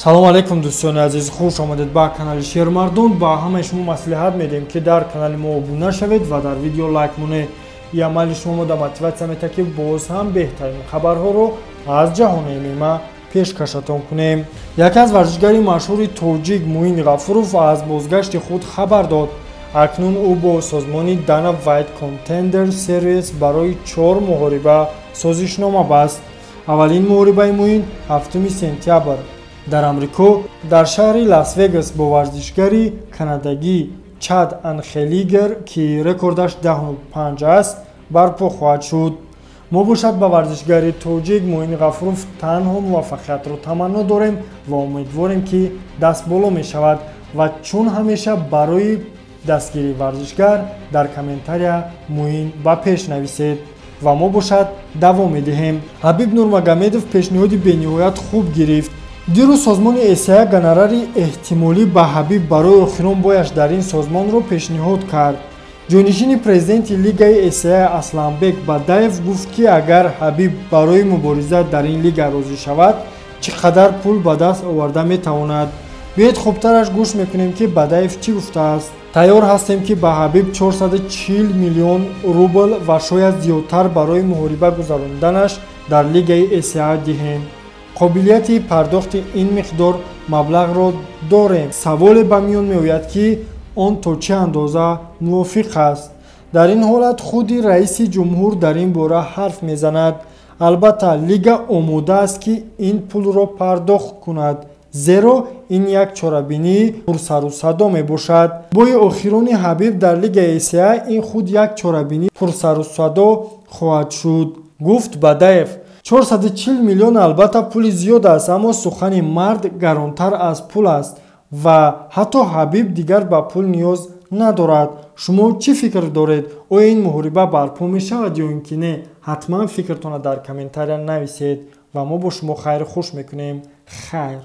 Салом алейкум, дӯстони азиз, хуш омадед ба канали Шермардон. Ба ҳамаи шумо маслиҳат медиҳем, ки дар канали мо обуна шавед ва дар видео лайк монед. Ин амали шумо мода мотиватсия метаҳад, ки боз ҳам беҳтарин хабарҳоро аз ҷаҳони ММА пешкашатон кунем. Яке аз варзишгари машҳури тоҷик Муин Ғафуров аз бозгашти худ хабар дод. Акнун ӯ бо созмони Dana White Contender Series барои 4 муҳориба созишнома баст. Аввалин муҳорибаи Муин 7 сентябр дар Амрико дар шаҳри Лас-Вегас бо варзишгари канадагӣ Чад Анхелигер, ки рекордаш 10-5 аст, барпо хоҳад шуд. Мо бошад ба варзишгари тоҷик Муин Ғафуров танҳо муваффақиятро таманно дорем ва умедворем, ки дастболо мешавад ва чун ҳамеша барои дастгирии варзишгар дар комментария «Муин ба пеш» нависед ва мо бошад давом медиҳем. Ҳабиб Нурмагомедов пешниҳоди бениҳоят хуб гирифт. Дирӯз созмони ACA гонорари эҳтимолӣ ба Ҳабиб барои охирон бояш дар ин созмонро пешниҳод кард. Ҷонишини президенти лигаи ACA Асланбек Бадаев гуфт, ки агар Ҳабиб барои мубориза дар ин лига розӣ шавад, чӣ қадар пул ба даст оварда метавонад. Биёед, хубтараш гӯш мекунем, ки Бадаев чӣ гуфтааст. Тайёр ҳастем, ки ба Ҳабиб 440 миллион рубл ва шояд зиёдтар барои муҳориба гузаронданаш дар лигаи ACA диҳем. Қобилияти пардохти ин миқдор маблағро дорем. Саволе ба миён меояд, ки он то чӣ андоза мувофиқ аст. Дар ин ҳолат худи раиси ҷумҳур дар ин бора ҳарф мезанад. Албатта, лига омода аст, ки ин пулро пардохт кунад, зеро ин як чорабинии пурсарусадо мебошад. Бои охирони Ҳабиб дар лигаи ACA ин худ як чорабинии пурсарусадо хоҳад шуд, гуфт Бадаев. 440 миллион албатта пули зиёд аст, аммо сухани мард гаронтар аз пул аст ва ҳатто Ҳабиб дигар ба пул ниёз надорад. Шумо чӣ фикр доред? Оё ин муҳориба барпо мешавад ё ин ки не? Ҳатман фикртонро дар комментария нависед ва мо бо шумо хайру хуш мекунем. Хайр.